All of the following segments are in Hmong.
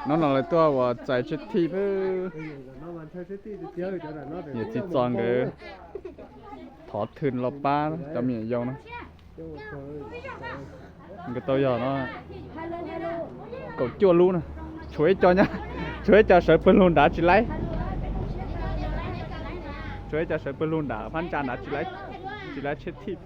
Hnub no lawv tuaj ua txais tshiab thij. Yawm txiv Txos nkawd thov thw los pab cov me nyuam yaus na. Nkawd tau yog no kaum cuaj lub na. Tshuav ib co nyob, tshuav ib co sawv pawg lug nrad tsis laib. Tshuav ib co sawv pawg lug nrad phab ntsa nrad tsis laib, tsis laib tshiab thij.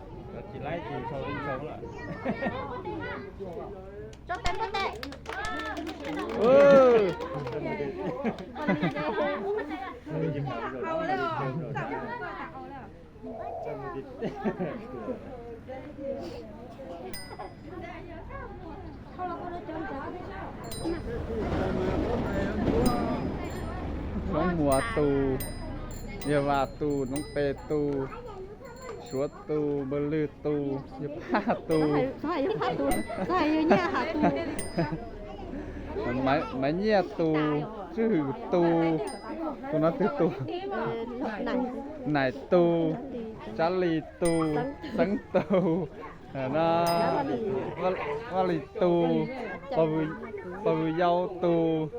Xyoob Muas tus, Yawg Vas tus, Ntxoov Pes tus, Suav tus, Npawg Lwg tus, Yawg Phaj tus, Maiv Nyiaj tus, Tswj Hwm tus, tus no twg tus, Naim tus, Tsav Lis tus, Xeeb tus, Vaj Lis tus, Pog Vwm Yau tus,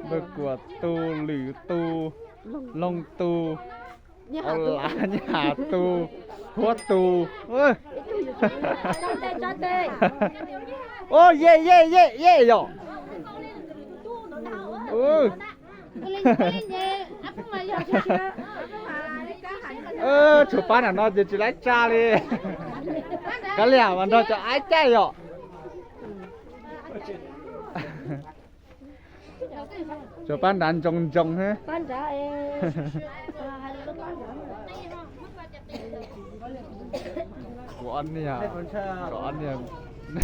Npawg Kuam tus, Lwm tus, Loog tus, Au Lav, Nyaj Has tus, Huab tus. Ua yej yej yej yej yom. Tshuav pab nram no ces tsis laib tsa li. Kav liam mas nrog cov aib caij yom. Tshuav pab nrad ntsoos ntsoos thiab. Kuv ob niag, kuv ob niag no.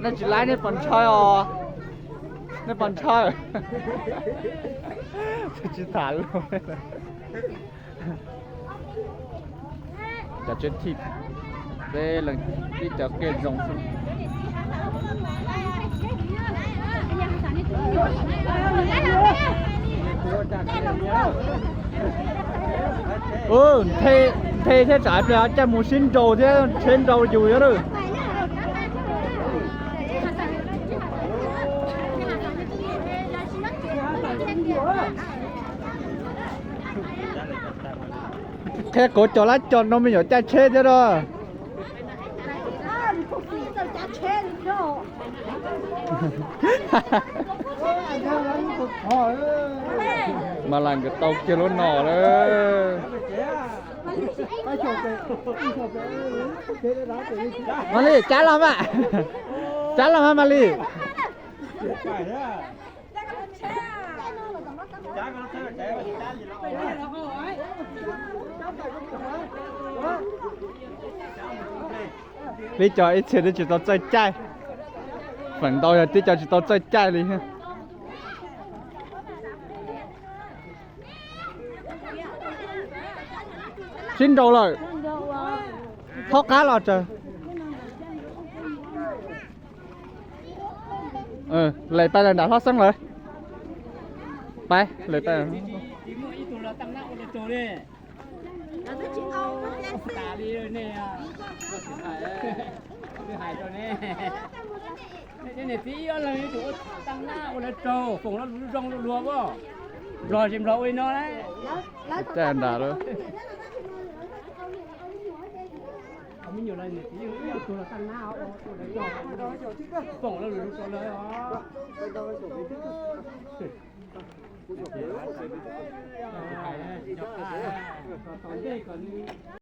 Nej tsis laib nej pos ntshaw os. Nej pos ntshaw. Tsis tham lus. Cov tshiab thij, peb leeg ib cov kiag zoo xwb. Nthe thiab tsam pliag caij mus sib nraus thiab tsheb nrau yus thiab lawm. Qhia kuv cov lab cov no me nyuam caij tsheb thiab na. Mas las nkawd tau kiag lub no lawm. Mas li, cab los mas. Cab los mas, Mas li. Tib co ib txhia twb tsis tau txawj caij. Feem ntau yog tib co tsis tau txawj caij li. Sib nraus lawm. Thaub qab los tsaws. Les pais lawm nram hlob xeeb lawm. Pais, les pais. Niam txiv ib ob leeg yuav tsum ua tag nab ua lawv raug, foom lo lus zoo luag as. Nplog tsis nplog ua li no lawm. Caj nram lawm. Me nyuam los niam txiv yeej ib tug los tag nab, foom lo lus zoo rau lawv os. Tom ntej kom nws